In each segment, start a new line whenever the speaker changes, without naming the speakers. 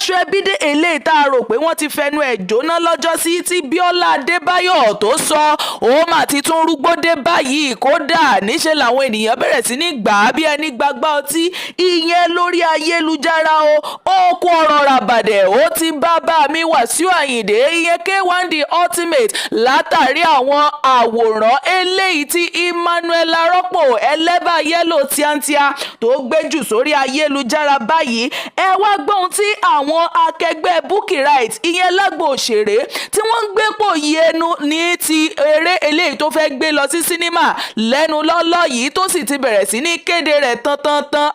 Báṣọ ẹbí dé, eléyìí tá a rò pé wọ́n ti fẹnu ẹ̀ jóná lọ́jọ́sí tí Bíọ́lá Adébáyò tó sọ, ó mà ti tún rúgbó dé báyìí. Kódà níṣẹ́ làwọn ènìyàn bẹ̀rẹ̀ sí ní gbà á bí ẹni gbàgbá ọtí, ìyẹn lórí ayélujára o. Ó kó ọ̀rọ̀ ràbàdẹ̀, ó ti bá bá mi Wàsíù Àyìndé, ìyẹn K1 The Ultimate, látàrí àwọn àwòrán eléyìí tí Emmanuel Arọ́pò ẹlẹ́bà yẹ́lò tíátíá tó gbé jù sórí ayélujára báyìí. Ẹ wá gbóhun tí àwọn akẹgbẹ́ Bukky Wright, ìyẹn lágbo òṣèré, tí wọ́n ń gbé pò yí ẹnu ní ti eré eléyìí tó fẹ́ gbé lọ sí sinimá lẹ́nu lọ́lọ́ yìí, tó sì ti bẹ̀rẹ̀ sí ní kéde rẹ̀ tantantan.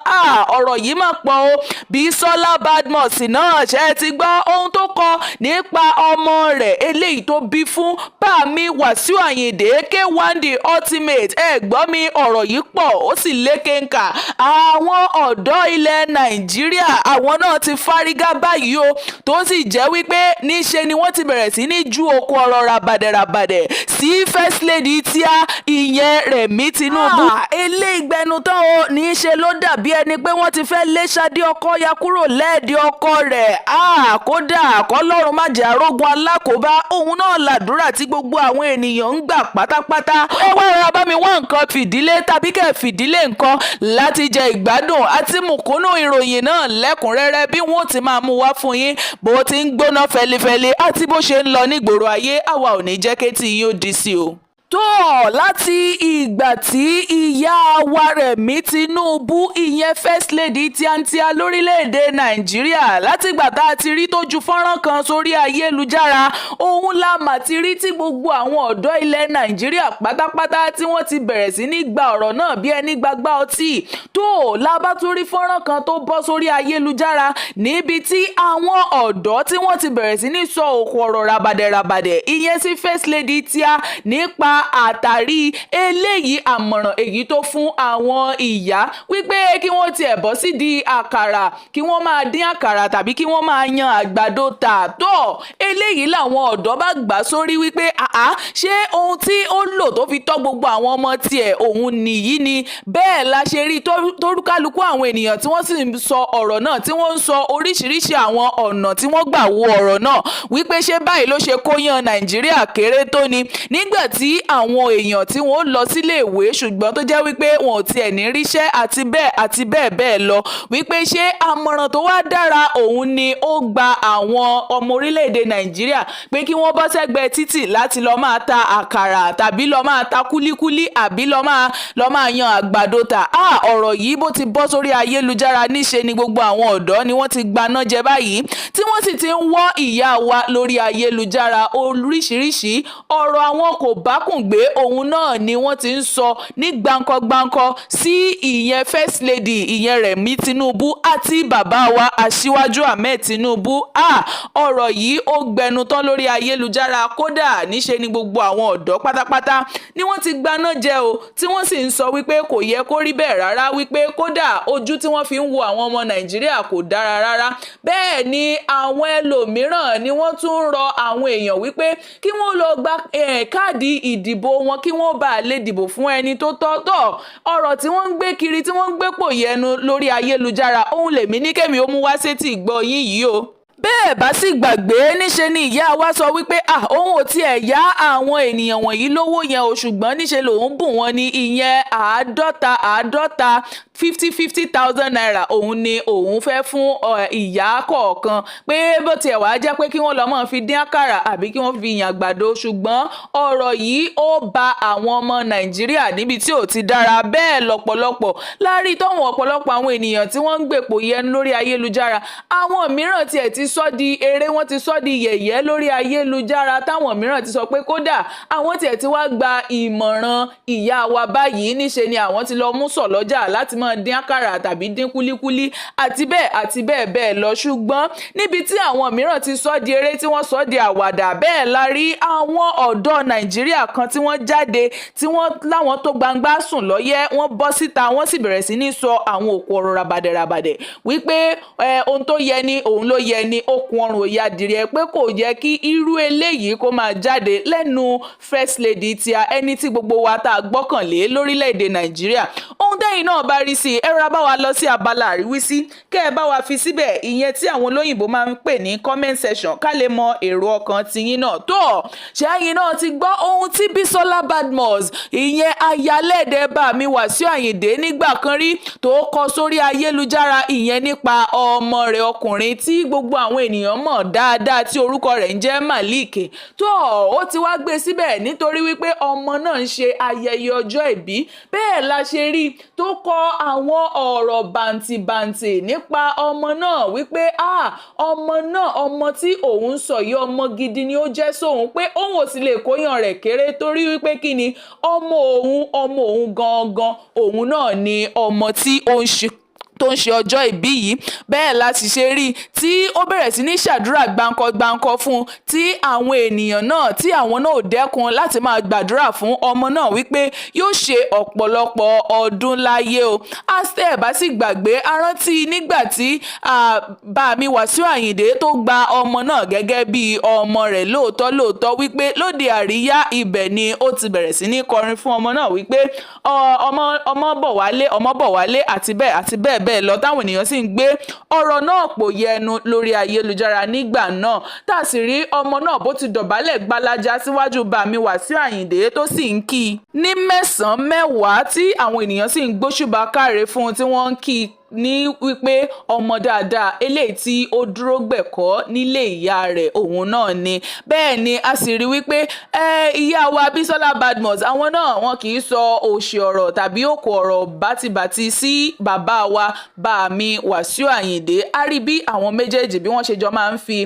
Ọ̀rọ̀ yìí mà pọ̀ o. Bísọ́lá Badmus náà, ṣe ti gbọ́ ohun tó kọ nípa ọmọ rẹ̀ eléyìí tó bí fún bàmí Wàsíù Àyìndé K1 The Ultimate? Ẹ gbọ́ mi, ọ̀rọ̀ yìí pọ̀, ó sì lékenkà. Àwọn ọ̀dọ́ ilẹ̀ Nàìjíríà, àwọn náà ti fárígá báyìí o, tó sì jẹ́ wípé níṣe ni wọ́n ti bẹ̀rẹ̀ sí ní ju òkú ọ̀rọ̀ ràbàdẹ̀ràbàdẹ̀ sí First Lady tíá, ìyẹn Rẹ̀mí Tinubu. Eléyìí gbẹnu tán o. Níṣe ló dàbí ẹni pé wọ́n ti fẹ́ lé Ṣadé Ọkọya kúrò lẹ́ẹ̀dí ọkọ rẹ̀. Kódà kọ́lọ́run má jẹ́ arógun alákòóbá, òun náà làdúrà tí gbogbo àwọn ènìyàn ń gbà pátápátá. Ẹ wá rọra bá mi wá nǹkan fìdílé tàbí kẹ́ fìdílé nǹkan láti jẹ ìgbádùn àti mùkúnnù ìròyìn náà lẹ́kùnrẹ́rẹ́ bí wọ́n ti máa mú wá fún yín, bó ti ń gbóná fẹlifẹli àti bó ṣe ń lọ nígboro ayé. Àwa ò ní jẹ́ kétí yín ó di sí o. Tó láti ìgbà tí ìyá wa Rẹ̀mí Tinubu, ìyẹn First Lady tíátíá lórílẹ̀‐èdè Nàìjíríà, látìgbà tá a ti rí tó ju fọ́nrán kan sórí ayélujára, òun la mà ti rí tí gbogbo àwọn ọ̀dọ́ ilẹ̀ Nàìjíríà pátápátá tí wọ́n ti bẹ̀rẹ̀ sí ní gba ọ̀rọ̀ náà bí ẹni gbagba ọtí. Tó la bá tún rí fọ́nrán kan tó bọ́ sórí ayélujára níbi tí àwọn ọ̀dọ́ tí wọ́n ti bẹ̀rẹ̀ sí ní sọ òkú ọ̀rọ̀ rabàdẹ̀rabàdẹ̀, ìyẹn sí First Lady tíá, nípa àtàrí eléyìí àmọ̀ràn èyí tó fún àwọn ìyá wípé kí wọ́n tiẹ̀ bọ́ sídìí àkàrà, kí wọ́n máa dín àkàrà tàbí kí wọ́n máa yan àgbàdo tà. Tó eléyìí làwọn ọ̀dọ́ bá gbà sórí wípé àá, ṣé ohun tí ó lò tó fi tọ́ gbogbo àwọn ọmọ tiẹ̀ òun nìyí ni? Bẹ́ẹ̀ la ṣe rí torúkálukú àwọn ènìyàn tí wọ́n sì ń sọ ọ̀rọ̀ náà, tí wọ́n ń sọ oríṣiríṣi àwọn ọ̀nà tí wọ́n gbà wo ọ̀rọ̀ náà, wípé ṣé báyìí ló ṣe kóyán Nàìjíríà kéré tó ni, nígbà tí àwọn èèyàn tí wọ́n lọ sílé ìwé, ṣùgbọ́n tó jẹ́ wípé wọn ò tiẹ̀ ní ríṣẹ́, àti bẹ́ẹ̀ àti bẹ́ẹ̀ bẹ́ẹ̀ lọ, wípé ṣé àmọ̀ràn tó wá dára òun ni ó gba àwọn ọmọ orílẹ̀-èdè Nàìjíríà pé kí wọ́n bọ́ sẹ́gbẹ̀ẹ́ títì láti lọ́ọ́ máa ta àkàrà tàbí lọ́ọ́ máa ta kúlíkúlí àbí lọ́ọ́ máa yan àgbàdo tà? Á ọ̀rọ̀ yìí, bó ti bọ́ sórí ayélujára, níṣe ni gbogbo àwọn ọ̀dọ́ ni wọ́n ti gbaná jẹ báyìí, tí wọ́n sì ti ń wọ́ ìyá wa lórí ayélujára. Oríṣiríṣi ọ̀rọ̀ àwọn kò bákùngbé òun náà ni wọ́n ti ń sọ ní gbáǹkọ́-gbáǹkọ́ sí ìyẹn First Lady, ìyẹn Rẹ̀mí Tinubu, àti bàbá wa Aṣíwájú Ahmed Tinubu. Ọ̀rọ̀ yìí ó gbẹnu tán lórí ayélujára. Kódà níṣe ni gbogbo àwọn ọ̀dọ́ pátápátá ni wọ́n ti gbaná jẹ o, tí wọ́n sì ń sọ wípé kò yẹ kó rí bẹ́ẹ̀ rárá, wípé kódà ojú tí wọ́n fi ń wo àwọn ọmọ Nàìjíríà kò dára rárá. Bẹ́ẹ̀ ni àwọn ẹlòmíràn ni wọ́n tún ń rọ àwọn èèyàn wípé kí wọ́n lọ gba káàdì ìdìbò wọn, kí wọ́n bá lè dìbò fún ẹni tó tọ́. Tọ́ ọ̀rọ̀ tí wọ́n ń gbé kiri, tí wọ́n ń gbé pò yẹnu lórí ayélujára, òun lèmi ní kẹ́mi ó mú wá sétí ìgbọ́ yín yìí o. Bẹ́ẹ̀ bá sì gbàgbé, níṣe ni ìyá wa sọ wípé òun ò tiẹ̀ yá àwọn ènìyàn wọ̀nyí lówó yẹn o, ṣùgbọ́n níṣe lòun bùn wọ́n ní ìyẹn àádọ́ta àádọ́ta, 50-50 thousand naira, òun ni òun fẹ́ fún ìyá kọ̀ọ̀kan, pé bó tiẹ̀ wá jẹ́ pé kí wọ́n lọ́ọ́ máa fi dín àkàrà àbí kí wọ́n fi yàn àgbàdo. Ṣùgbọ́n ọ̀rọ̀ yìí ó ba àwọn ọmọ Nàìjíríà níbi tí ò ti dára. Bẹ́ẹ̀ lọ́pọ̀lọpọ̀ láàrin tọ́wọ̀n ọ̀pọ̀lọpọ̀ àwọn ènìyàn tí wọ́n ń gbèpò yẹnu lórí ayélujára. Àwọn mìíràn tiẹ̀ ti sọ di eré, wọ́n ti sọ di yẹ̀yẹ́ lórí ayélujára, táwọn mìíràn ti sọ pé kódà àwọn tiẹ̀ ti wá gba ìmọ̀ràn ìyá wa báyìí, níṣe ni àwọn ti lọ mú sọ̀ lọ́jà láti máa dín àkàrà tàbí dín kúlíkúlí, àti bẹ́ẹ̀ àti bẹ́ẹ̀ bẹ́ẹ̀ lọ. Ṣùgbọ́n níbi tí àwọn mìíràn ti sọ di eré, tí wọ́n sọ di àwàdà, bẹ́ẹ̀ la rí àwọn ọ̀dọ́ Nàìjíríà kan tí wọ́n jáde, tí wọ́n láwọn tó gbangba sùn lọ́yẹ́, wọ́n bọ́ síta, wọ́n sì bẹ̀rẹ̀ sí ní sọ àwọn òkú ọ̀rọ̀ rabàdẹ̀rabàdẹ̀ wípé ohun tó yẹ ni òun ló yẹ ni okùn ọrùn òye adìrẹ, pé kò yẹ kí irú eléyìí kó máa jáde lẹ́nu First Lady tí a ẹni tí gbogbo wa tá a gbọ́kànlé lórílẹ̀‐èdè Nàìjíríà. Ohun tẹ́yìn náà bá rí sí i. Ẹ rọra bá wa lọ sí abala àríwísí, kẹ́ ẹ bá wa fi síbẹ̀, ìyẹn tí àwọn olóyìnbó máa ń pè ní comment section, ká lè mọ èrò ọkàn tiyín náà. Tó ṣẹ́yìn náà ti gbọ́ ohun tí Bísọ́lá Badmus, ìyẹn ayálẹ̀dẹ̀ bá mi Wàsíù Àyìndé nígbà kan rí, tó kọ sórí ayélujára, ìyẹn nípa ọmọ rẹ̀ ọkùnrin tí gbogbo àwọn ènìyàn mọ̀ dáadáa, tí orúkọ rẹ̀ ń jẹ́ Malik. Tó ó ti wá gbé síbẹ̀ nítorí wípé ọmọ náà ń ṣe ayẹyẹ ọjọ́ ìbí. Bẹ́ẹ̀ la ṣe rí tó kọ àwọn ọ̀rọ̀ bàǹtìbàǹtì nípa ọmọ náà wípé, ah, ọmọ náà, ọmọ tí òun ń sọ yìí, ọmọ gidi ni ó jẹ́ sóun, pé òun ò sì lè kóyàn rẹ̀ kéré, torí wípé kí ni, ọmọ òun, ọmọ òun gangan, òun náà ni ọmọ tí ó ń ṣe tó ń ṣe ọjọ́ ìbí yìí. Bẹ́ẹ̀ la sì ṣe rí tí ó bẹ̀rẹ̀ sí ní ṣàdúrà gbáǹkọ́-gbáǹkọ́ fún un, tí àwọn ènìyàn náà, tí àwọn náà ò dẹ́kun láti máa gbàdúrà fún ọmọ náà wípé yóò ṣe ọ̀pọ̀lọpọ̀ ọdún láyé o. Àṣẹ bá sì gbàgbé arántí nígbà tí bàmí Wàsíù Àyìndé tó gba ọmọ náà gẹ́gẹ́ bí ọmọ rẹ̀ lóòótọ́ lóòótọ́, wípé lóde àríyá ibẹ̀ ni ó ti bẹ̀rẹ̀ sí ní kọrin fún ọmọ náà wípé ọmọ ọmọ bọ̀ wálé, ọmọ bọ̀ wálé, àti bẹ́ẹ̀ àti bẹ́ẹ̀ bẹ́ẹ̀ lọ, táwọn ènìyàn sì ń gbé ọ̀rọ̀ náà pò yẹnu lórí ayélujára nígbà náà, tá a sì rí ọmọ náà bó ti dọ̀bálẹ̀ gbalaja síwájú bàmí Wàsíù Àyìndé, tó sì ń kí i ní mẹ́sàn-án mẹ́wàá, tí àwọn ènìyàn sì ń gbóṣùbà káre fún un, tí wọ́n ń kí i ní wípé ọmọ dáadáa eléyìí tí ó dúró gbẹ̀kọ́ nílé ìyá rẹ̀, òun náà ni. Bẹ́ẹ̀ ni a sì rí wípé ìyá wa Bísọ́lá Badmus, àwọn náà, wọn kì í sọ òṣì ọ̀rọ̀ tàbí òkò ọ̀rọ̀ bátibàti sí bàbá wa bàmí Wàsíù Àyìndé. A rí bí àwọn méjèèjì, bí wọ́n ṣe jọ máa ń fi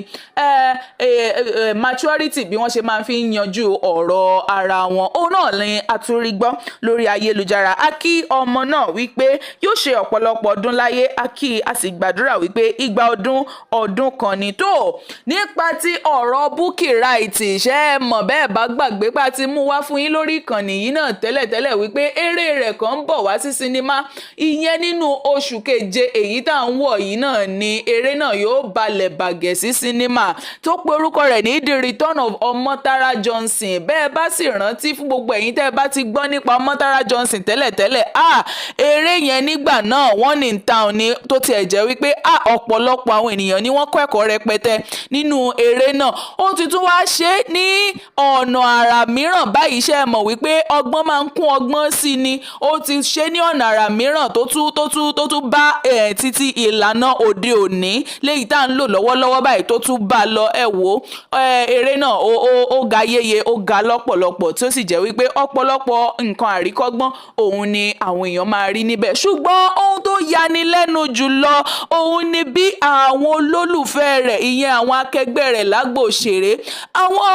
maturity, bí wọ́n ṣe máa ń fi yanjú ọ̀rọ̀ ara wọn, òun náà ni a tún rí gbọ́ lórí ayélujára. A kí ọmọ náà wípé yóò ṣe ọ̀pọ̀lọpọ̀ ọdún láyé. A kí, a sì gbàdúrà wípé igba ọdún ọdún kan ni. Tó nípa ti ọ̀rọ̀ Bukky Wright, ṣe é mọ̀ bẹ́ẹ̀ bá gbàgbé pa ti mú wá fún yín lórí ìkànnì yìí náà tẹ́lẹ̀tẹ́lẹ̀ wípé eré rẹ̀ kan ń bọ̀ wá sí sinimá, ìyẹn nínú oṣù keje èyí tá à ń wọ̀ yìí náà ni eré náà yóò balẹ̀ bàgẹ́ sí sinimá, tó pe orúkọ rẹ̀ ní The Return of Ọmọ́tárá Johnson. Bẹ́ẹ̀ bá sì rántí, fún gbogbo ẹ̀yin tẹ́ ẹ bá ti gbọ́ nípa Ọmọ́tárá Johnson tẹ́lẹ̀tẹ́lẹ̀, ah, eré yẹn nígbà náà, one in town ni, tó tiẹ̀ jẹ́ wípé, ah, ọ̀pọ̀lọpọ̀ àwọn ènìyàn ni wọ́n kọ́ ẹ̀kọ́ rẹpẹtẹ nínú eré náà. Ó ti tún wá ṣe é ní ọ̀nà àrà mìíràn báyìí. Ṣe é mọ̀ wípé ọgbọ́n máa ń kún ọgbọ́n sí ni? Ó ti ṣe ní ọ̀nà àrà mìíràn tó tún bá títí ìlànà òde òní léyìí tá à ń lò lọ́wọ́lọ́wọ́ báyìí, tó tún bá lọ. Ẹ wò ó, eré náà ó ga yéye, ó ga lọ́pọ̀lọpọ̀, tí ó sì jẹ́ wípé ọ̀pọ̀lọpọ̀ nǹkan àríkọ́gbọ́n òun ni àwọn èèyàn máa rí níbẹ̀. Ṣùgbọ́n ohun tó yani lẹ́nu jùlọ, òun ni bí àwọn olólùfẹ́ rẹ̀, ìyẹn àwọn akẹgbẹ́ rẹ̀ lágbo òṣèré, àwọn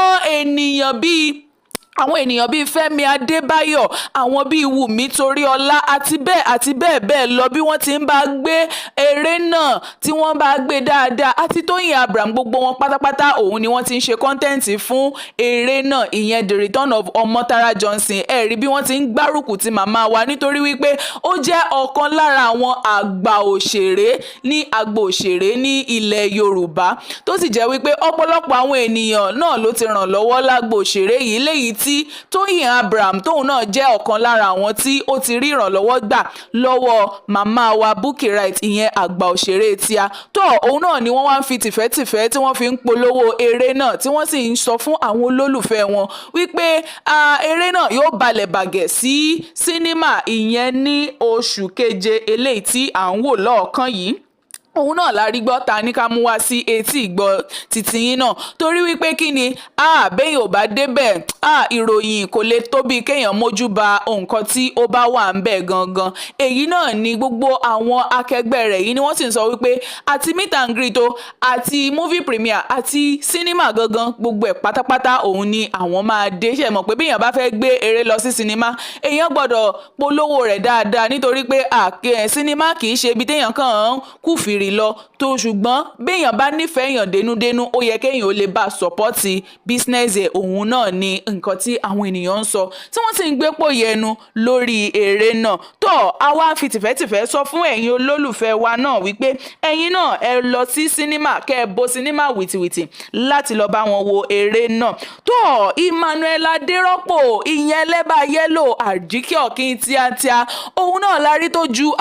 ènìyàn bíi Fẹ́mi Adébáyọ̀, àwọn bíi Wùmí Toríọlá, àti bẹ́ẹ̀ àti bẹ́ẹ̀ bẹ́ẹ̀ lọ, bí wọ́n ti ń bá gbé eré náà, tí wọ́n bá gbé dáadáa, àti Tóyìn Abraham, gbogbo wọn pátápátá òun ni wọ́n ti ń ṣe content fún eré náà, ìyẹn The Return of Ọmọ́tárá Johnson. Ẹ rí bí wọ́n ti ń gbárùkù ti màmá wa, nítorí wípé ó jẹ́ ọ̀kan lára àwọn àgbà òṣèré ní agbo òṣèré ní ilẹ̀ Yorùbá, tó sì jẹ́ wípé ọ̀pọ̀lọpọ̀ àwọn ènìyàn náà ló ti ràn lọ́wọ́ lágbo òṣèré yìí, léyìí tí Tóyìn Abraham tóun náà jẹ́ ọ̀kan lára àwọn tí ó ti rí ìrànlọ́wọ́ gbà lọ́wọ́ màmá wa Bukky Wright, ìyẹn àgbà òṣèré tíá tó. Òun náà ni wọ́n wá ń fi tìfẹ́tìfẹ́ tí wọ́n fi ń polówó eré náà, tí wọ́n sì ń sọ fún àwọn olólùfẹ́ wọn wípé eré náà yóò balẹ̀ bàgẹ̀ sí sínímà, ìyẹn ní oṣù keje eléyìí tí à ń wò lọ́ọ̀kan yìí. Òun náà la rí gbọ́ ta ní ká mú wá sí etí ìgbọ́ títí yín náà, torí wípé kí ni, béèyàn ò bá débẹ̀, ìròyìn kò lè tó bí kéèyàn mójú ba nǹkan tí ó bá wà ń bẹ̀ gangan. Èyí náà ni gbogbo àwọn akẹgbẹ́ rẹ̀ yìí ni wọ́n sì ń sọ wípé àti meet and greet o, àti movie premiere, àti sinimá gangan, gbogbo ẹ̀ pátápátá òun ni àwọn máa dé. Ṣe mọ̀ pé bí èèyàn bá fẹ́ gbé eré lọ sí sinimá, èèyàn gbọ́dọ̀ polówó rẹ̀ dáadáa, nítorí pé sinimá kì í ṣe ibi téèyàn kàn ń kúfìrí. kiri lọ tó. Ṣùgbọ́n béèyàn bá nífẹ̀ẹ́ èèyàn dénúdénú, ó yẹ kéèyàn ó lè bá a support business ẹ̀. Òun náà ni nǹkan tí àwọn ènìyàn ń sọ, tí wọ́n sì ń gbépò yẹnu lórí eré náà. Tó àwa fi tìfẹ́tìfẹ́ sọ fún ẹ̀yin olólùfẹ́ wa náà wípé ẹ̀yin náà, ẹ lọ sí sinimá, kẹ́ ẹ bo sinimá wìtìwìtì láti lọ bá wọn wo eré náà. Tó Emmanuel Adérọ́pò, ìyẹn lẹ́bàá yẹ́lò àjíkẹ́ ọ̀kín tíátíá, òun náà la rí tó ju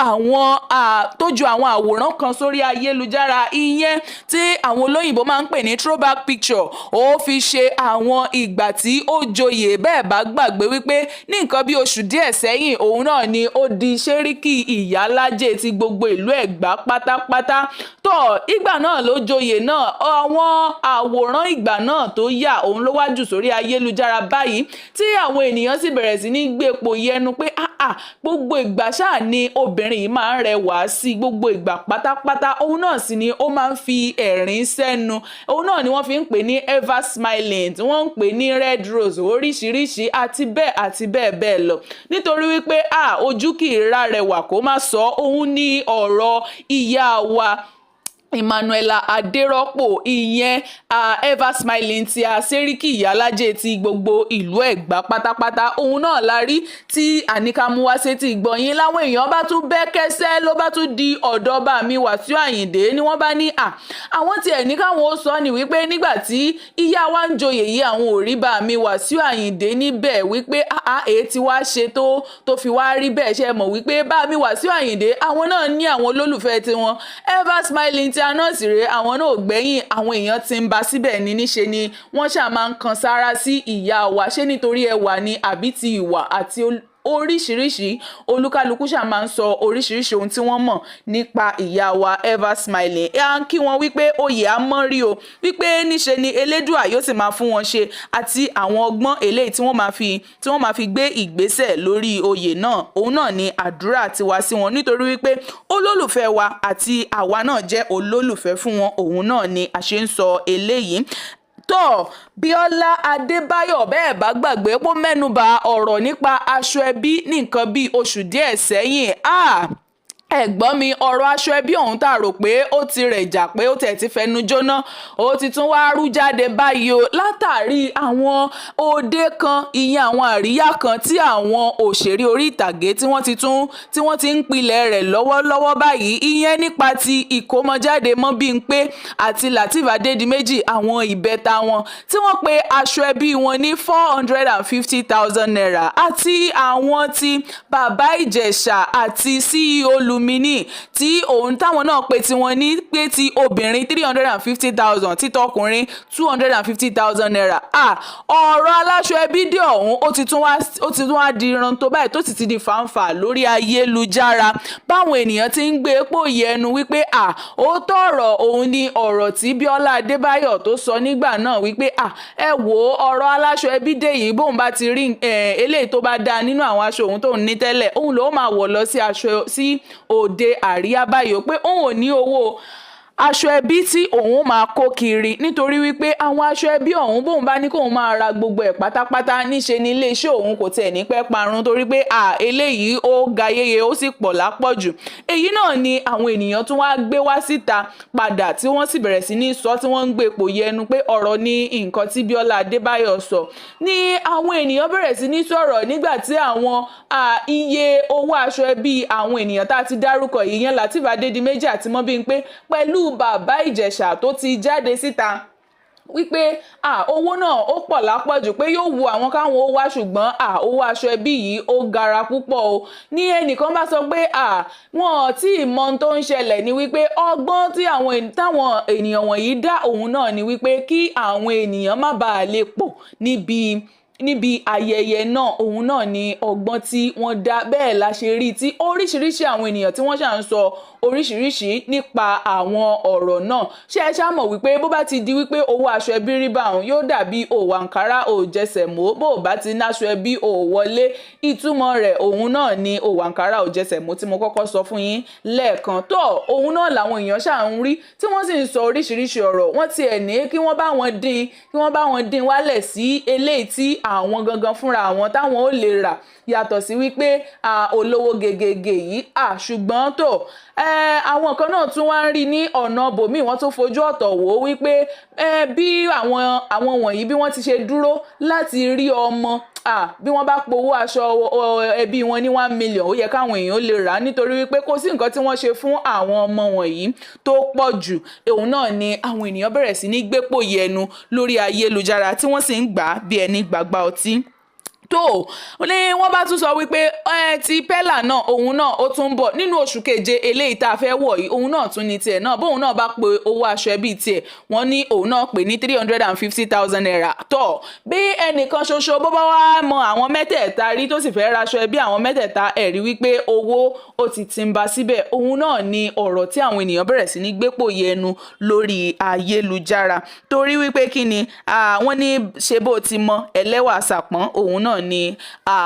àwọn àwòrán kan sórí ayélujára, ìyẹn tí àwọn olóyìnbó máa ń pè ní throwback picture. Ó fi ṣe àwọn ìgbà tí ó joyè. Bẹ́ẹ̀ bá gbàgbé wípé ní nǹkan bí oṣù díẹ̀ sẹ́yìn, òun náà ni ó di ṣẹ́ríkì ìyálájẹ ti gbogbo ìlú Ẹ̀gbá pátápátá. Tó ìgbà náà ló joyè náà. Àwọn àwòrán ìgbà náà tó yà, òun ló wá jù sórí ayélujára báyìí, tí àwọn ènìyàn sì bẹ̀rẹ̀ sí ní gbépo yẹnu pé, "Ah, gbogbo ìgbà ṣáà ni obìnrin yìí máa ń rẹwà sí gbogbo ìgbà pátápátá." Òun náà sì ni ó máa ń fi ẹ̀rín sẹ́nu. Òun náà ni wọ́n fi ń pè ní ever smiling, tí wọ́n ń pè ní red rose, oríṣiríṣi àti bẹ́ẹ̀ àti bẹ́ẹ̀ bẹ́ẹ̀ lọ, nítorí wípé ah, ojú kì í rárẹwà kó má sọ. Òun ní ọ̀rọ̀ ìyá wa Emmanuela Adérọ́pò, ìyẹn ever smiling tí a sẹ́ríkì ìyálájẹ ti gbogbo ìlú Ẹ̀gbá pátápátá. Òun náà la rí tí àníkàmúwá sétí gbọ̀nyìn láwọn èèyàn bá tún bẹ́ kẹ́sẹ́, ló bá tún di ọ̀dọ̀ bá mi Wàsíù Àyìndé ni wọ́n bá ní à àwọn tiẹ̀ ní káwọn ó sọ ni wípé nígbà tí ìyá wa ń joyè yìí, àwọn ò rí bá mi Wàsíù Àyìndé níbẹ̀, wípé àá, èyí tí wàá ṣe tó fi wá rí bẹ́ẹ̀. Ṣe mọ̀ wípé bá mi Wàsíù Àyìndé, àwọn náà ní àwọn olólùfẹ́ tiwọn. Ever smiling tí a náà sì rèé, àwọn náà ò gbẹ́yìn. Àwọn èèyàn ti ń ba síbẹ̀ ní níṣe ni wọ́n ṣáà máa ń kan sáárá sí ìyá wa. Ṣé nítorí ẹwà ni, àbí ti ìwà àti oríṣiríṣi? Olúkálukú ṣáà máa ń sọ oríṣiríṣi ohun tí wọ́n mọ̀ nípa ìyá wa ever smiling. Ẹ à ń kí wọn wípé oyè á mọ́ rí o, wípé níṣe ni Elédùà yóò sì máa fún wọn ṣe, àti àwọn ọgbọ́n eléyìí tí wọ́n máa fi gbé ìgbésẹ̀ lórí oyè náà. Òun náà ni àdúrà tiwa sí wọn, nítorí wípé olólùfẹ́ wa àti àwa náà jẹ́ olólùfẹ́ fún wọn. Òun náà ni a ṣe ń sọ eléyìí. Tó Bíọ́lá Adébáyọ̀, bẹ́ẹ̀ bá gbàgbé pé ó mẹ́nuba ọ̀rọ̀ nípa aṣọ ẹbí ní nǹkan bíi oṣù díẹ̀ sẹ́yìn. Ah, ẹ̀gbọ́n mi, ọ̀rọ̀ aṣọ ẹbí ọ̀hún tá a rò pé ó ti rẹ̀ jà, pé ó tẹ̀ ti fẹnu jóná, ó ti tún wá rú jáde báyìí o, látàrí àwọn òde kan, ìyẹn àwọn àríyá kan tí àwọn òṣèré orí ìtàgé tí wọ́n ti ń pilẹ̀ rẹ̀ lọ́wọ́lọ́wọ́ báyìí, ìyẹn nípa ti ìkómọjáde Mọ́bímpé àti Lateef Adédìméjì, àwọn ìbẹ́ta wọn tí wọ́n pe aṣọ ẹbí wọn ní ₦450,000, àti àwọn ti Bàbá Ìjẹ̀ṣà àti CEO Lumini, tí òun táwọn náà pe tiwọn ní pé ti obìnrin 350,000, títọkùnrin ₦250,000. Ah, ọ̀rọ̀ aláṣọ ẹbí dé ọ̀hún, ó ti tún wá di rántó báyìí, tó sì ti di fàǹfà lórí ayélujára, báwọn ènìyàn ti ń gbé epo yẹnu wípé à ó tọ̀rọ̀ òun ni ọ̀rọ̀ tí Bíọ́lá Adébáyọ̀ tó sọ nígbà náà wípé à, ẹ wò ó, ọ̀rọ̀ aláṣọ ẹbí dé yìí, bóun bá ti rí eléyìí tó bá dáa nínú àwọn aṣọ òun tóun ní tẹ́lẹ̀, òun ló máa wọ̀ lọ sí aṣọ sí òde àríyá báyìí o, pé òun ò ní owó aṣọ ẹbí tí òun máa kó kiri, nítorí wípé àwọn aṣọ ẹbí ọ̀hún, bóun bá ní kóun máa ra gbogbo ẹ̀ pátápátá, níṣe ni iléeṣẹ́ òun kò tiẹ̀ ní pẹ́ parun, torí pé à, eléyìí ó ga yéye, ó sì pọ̀ lápọ̀jù. Èyí náà ni àwọn ènìyàn tún wá gbé wá síta padà, tí wọ́n sì bẹ̀rẹ̀ sí ní sọ, tí wọ́n ń gbé ipò yẹnu pé ọ̀rọ̀ ní nǹkan tí Bíọ́lá Adébáyọ̀ sọ ní àwọn ènìyàn bẹ̀rẹ̀ sí ní sọ̀rọ̀ nígbà tí àwọn iye owó aṣọ ẹbí àwọn ènìyàn tá a ti dárúkọ yìí, yẹn Lateef Adédìméjì àti Mọ́bímpé pẹ̀lú Bàbá Ìjẹ̀ṣà, tó ti jáde síta wípé à, owó náà ó pọ̀ lápọ̀jù, pé yóò wu àwọn káwọn ó wá, ṣùgbọ́n à, owó aṣọ ẹbí yìí ó gara púpọ̀ o. Ní ẹnìkan bá sọ pé à, wọn ò tí ì mọ ohun tó ń ṣẹlẹ̀, ní wípé ọgbọ́n tí àwọn táwọn ènìyàn wọ̀nyí dá, òun náà ni wípé kí àwọn ènìyàn má bàa lè pọ̀ níbi ayẹyẹ náà. Òun náà ni ọgbọ́n tí wọ́n dá. Bẹ́ẹ̀ la ṣe rí tí oríṣiríṣi àwọn ènìyàn tí wọ́n ṣà ń sọ oríṣiríṣi nípa àwọn ọ̀rọ̀ náà. Ṣé ẹ ṣá mọ̀ wípé bó bá ti di wípé owó aṣọ ẹbí rí bá òun, yóò dàbí òwò àǹkárá òjẹsẹ̀ mọ́. Bó o bá ti náṣọ ẹbí, ò wọlé. Ìtumọ̀ rẹ̀, òun náà ni òwò àǹkárá òjẹsẹ̀ mọ́ tí mo kọ́kọ́ sọ fún yín lẹ́ẹ̀kan tó. Òun náà làwọn èèyàn ṣà ń rí tí wọ́n sì ń sọ oríṣiríṣi ọ̀rọ̀. Wọ́n tiẹ̀ ní kí wọ́n bá wọn dín wálẹ̀ sí eléyìí tí àwọn gangan fúnra àwọn táwọn ó lè rà, yàtọ̀ sí wípé olówó gegege yìí. Ṣùgbọ́n tó àwọn kan náà tún wá ń rí ní ọ̀nà bòmíì, wọ́n tún fojú ọ̀tọ̀ wò ó wípé bí àwọn wọ̀nyí bí wọ́n ti ṣe dúró láti rí ọmọ, bí wọ́n bá powó aṣọ ẹbí wọn ní 1 million, ó yẹ káwọn èèyàn lè rà á, nítorí wípé kò sí nǹkan tí wọ́n ṣe fún àwọn ọmọ wọ̀nyí tó pọ̀ jù. Òun náà ni àwọn ènìyàn bẹ̀rẹ̀ sí ní gbépò yẹnu lórí ayélujára, tí wọ́n sì ń gbà á bí ẹni gbàgbá ọtí. Tó ní wọ́n bá tún sọ wípé ẹ ti Pella náà, òun náà ó tún ń bọ̀ nínú oṣù keje eléyìí tá a fẹ́ wọ̀ yìí. Òun náà tún ní tiẹ̀ náà, bóun náà bá pe owó aṣọ ẹbí tiẹ̀, wọ́n ní òun náà pè ní ₦350,000. Tó bí ẹnìkan ṣoṣo bó bá wá mọ àwọn mẹ́tẹ̀ẹ̀ta rí, tó sì fẹ́ raṣọ ẹbí àwọn mẹ́tẹ̀ẹ̀ta, ẹ̀rí wípé owó ó ti ti ń ba síbẹ̀. Òun náà ni ọ̀rọ̀ tí àwọn ènìyàn bẹ̀rẹ̀ sí ní gbépò yẹnu lórí ayélujára, torí wípé kí ni àwọn ní ṣe bó ti mọ ẹlẹ́wà sàpọ́n. Òun náà ni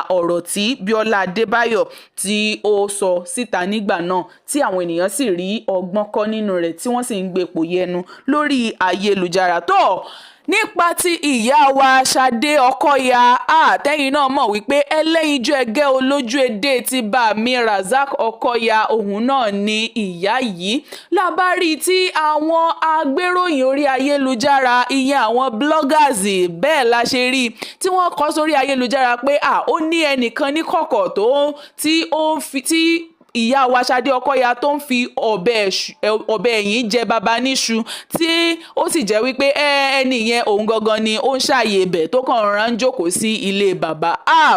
ọ̀rọ̀ tí Bíọ́lá Adébáyọ̀ tí ó sọ síta nígbà náà, tí àwọn ènìyàn sì rí ọgbọ́n kọ́ nínú rẹ̀, tí wọ́n sì ń gbépò yẹnu lórí ayélujára. Tó nípa ti ìyá wa Ṣadé Ọkọ̀yà, àtẹ̀yìn náà mọ̀ wípé ẹlẹ́yinjú ẹgẹ́ olójú edé ti bá mi Razak Ọkọ̀yà, òun náà ni ìyá yìí. Lábárí tí àwọn agbéròyìn orí ayélujára, ìyẹn àwọn bloggers, bẹ́ẹ̀ la ṣe rí tí wọ́n kọ sórí ayélujára pé ó ní ẹnìkan ní kọ̀kọ̀ tó tí ó ń fi tí ìyá wa Ṣadé Ọkọ̀yà tó ń fi ọ̀bẹ ẹ̀yìn jẹ baba níṣu, tí ó sì jẹ́ wípé ẹni yẹn, òun gangan ni ó ń ṣàyè ibẹ̀ tó kàn rán ń jókòó sí ilé bàbá.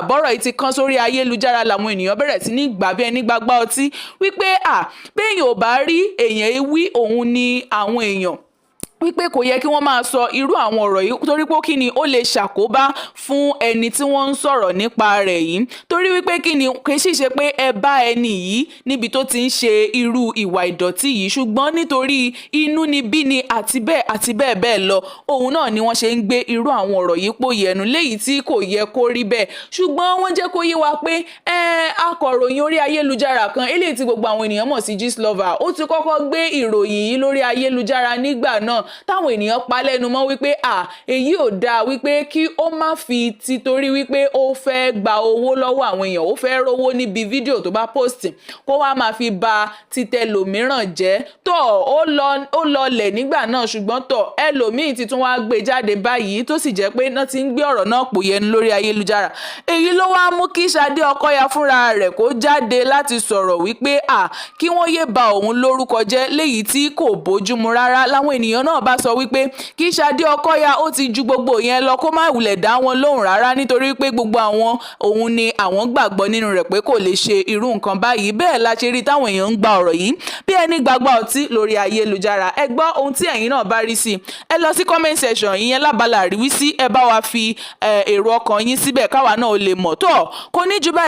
Bọ́rọ̀ yìí ti kán sórí ayélujára, làwọn ènìyàn bẹ̀rẹ̀ sí ní gbà bí ẹni gbàgbá ọtí wípé béèyàn ò bá rí èèyàn wí, òun ni àwọn èèyàn wípé kò yẹ kí wọ́n máa sọ irú àwọn ọ̀rọ̀ yìí, torí pé kí ni, ó lè ṣàkóbá fún ẹni tí wọ́n ń sọ̀rọ̀ nípa rẹ̀ yìí, torí wípé kí ni, kì í sì ṣe pé ẹ bá ẹni yìí níbi tó ti ń ṣe irú ìwà ìdọ̀tí yìí, ṣùgbọ́n nítorí inúnibíni àti bẹ́ẹ̀ àti bẹ́ẹ̀ bẹ́ẹ̀ lọ, òun náà ni wọ́n ṣe ń gbé irú àwọn ọ̀rọ̀ yìí pò yẹnu léyìí tí kò yẹ kó rí bẹ́ẹ̀. Ṣùgbọ́n wọ́n jẹ́ kó yé wa pé akọ̀ròyìn orí ayélujára kan eléyìí tí gbogbo àwọn ènìyàn mọ̀ sí Gistlover, ó ti kọ́kọ́ gbé ìròyìn yìí lórí ayélujára nígbà náà, táwọn ènìyàn pa lẹ́nu mọ́ wípé èyí ò dáa, wípé kí ó má fi títorí wípé ó fẹ́ gba owó lọ́wọ́ àwọn èèyàn, ó fẹ́ rówó níbi fídíò tó bá post, kó wá máa fi ba títẹlòmíràn jẹ́. Tó ó lọlẹ̀ nígbà náà, ṣùgbọ́n tó ẹlòmíì ti tún wá gbé jáde báyìí, tó sì jẹ́ pé náà ti ń gbé ọ̀rọ̀ náà pò yẹnu lórí ayélujára. Èyí ló wá mú kí Ṣadé Ọkọ̀yà fúnra rẹ̀ kó jáde láti sọ̀rọ̀ wípé kí wọ́n yé ba òun lórúkọ jẹ́ léyìí tí kò bójúmu rárá. Láwọn ènìyàn náà bá sọ wípé kí Ṣadé Ọkọ̀yà ó ti ju gbogbo yẹn lọ, kó má wulẹ̀ dá wọn lóhùn rárá, nítorí pé gbogbo àwọn òun ni àwọn gbàgbọ́ nínú rẹ̀ pé kò lè ṣe irú nǹkan báyìí. Bẹ́ẹ̀ la ṣe rí táwọn èèyàn ń gba ọ̀rọ̀ yìí bí ẹni gbàgbọ́ ọtí lórí ayélujára. Ẹ gbọ́ ohun tí ẹ̀yin náà bá rí sí, ẹ lọ sí comment section, ìyẹn lábala àríwísí, ẹ bá wa fi èrò ọkàn yín síbẹ̀ káwa náà ó lè mọ̀. Tó kò ní ju báyìí.